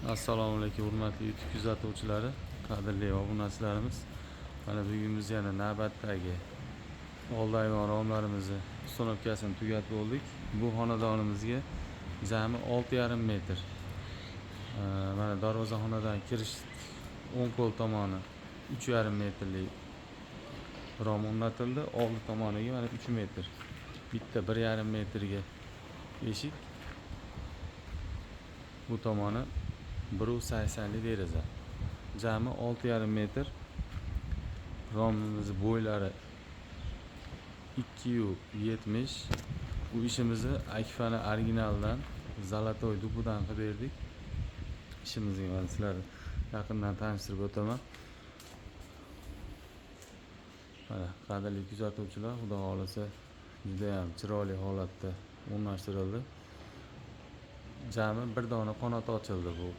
Assalomu alaykum hurmatli YouTube kuzatuvchilari, qadrli obunachilarimiz. Mana bugun biz yana navbatdagi oldi ayvon romlarimizni установкасini tugatib bo'ldik. Bu xonadonimizga jami 6,5 metr. Mana darvozaxonadan kirish o'ng qo'l tomoni 3,5 metrlik rom o'rnatildi. Oldi tomoniga mana 3 metr. Bitta 1,5 metrga eshik. Bu tomoni 1,80lik deraza. Jami 6,5 metr. Romimiz bo'ylari 2,70. Bu ishimizni Akfani originaldan золотой dubudan qilib berdik. Ishimizga mana sizlarni yaqindan tanishtirib o'taman. Mana qadrli kuzatuvchilar, Xudo xohlasa juda ham chiroyli holatda o'rnashtirildi. Jami bir dona qanot ochildi bu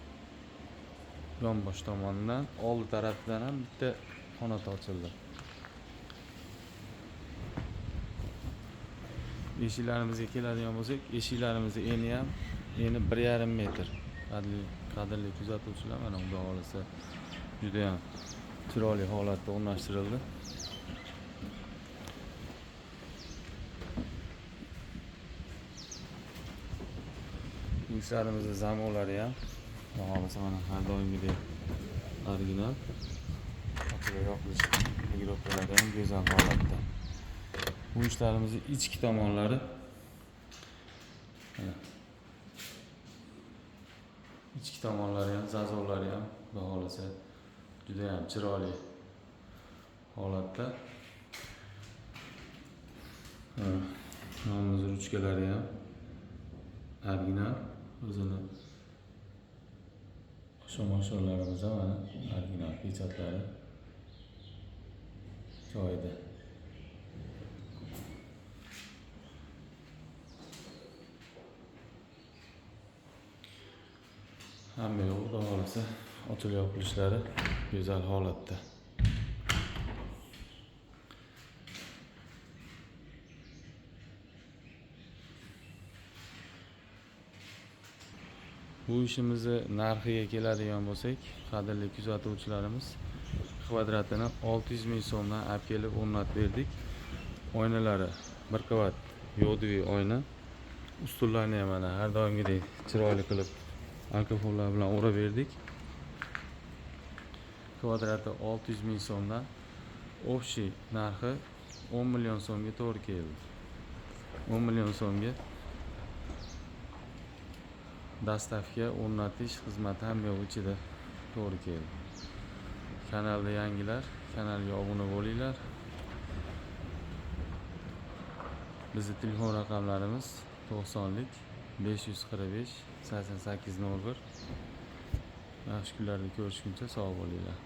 yonbosh tomonidan, oldi tarafidan ham bitta qanot ochildi. Eshiklarimizga keladigan bo'lsak, eshiklarimizni eni ham eni 1,5 metr. Qadrli kuzatuvchilar, mana Xudo xohlasa juda ham chiroyli holatda o'rnashtirildi. Eshiklarimizni zamollari ham Xudo xohlasa mana har doimgidek original. Ochilib yopilish rегулировкалari ham go'zal holatda. Bu ishlarimizni ichki tomonlari mana ichki tomonlari ham, zazorlari ham Xudo xohlasa juda ham chiroyli holatda. Mana ruchkalari ham original, o'zini shomosholarimiz ham mana original pechatlari joyida. Hamma yo'q, Xudo xohlasa ochilib yopilishlari go'zal holatda. Bu ishimizni narxiga keladigan bo'lsak, qadrli kuzatuvchilarimiz, kvadratini 600 ming so'mdan olib kelib o'rnatib berdik. Oynalari bir qavat yoduviy oyna. Ustunlarni ham mana har doimgidek chiroyli qilib alkohollar bilan o'rab berdik. Kvadrati 600 ming so'mdan, общий narxi 10 million so'mga to'g'ri keldi. 10 million so'mga dostavka, o'rnatish xizmati ham yo'q ichida to'g'ri keldi. Kanalda yangilar, kanalga obuna bo'linglar. Bizni telefon raqamlarimiz 90lik 545 88 01. Yaxshi kunlarda ko'rishguncha sog' bo'linglar.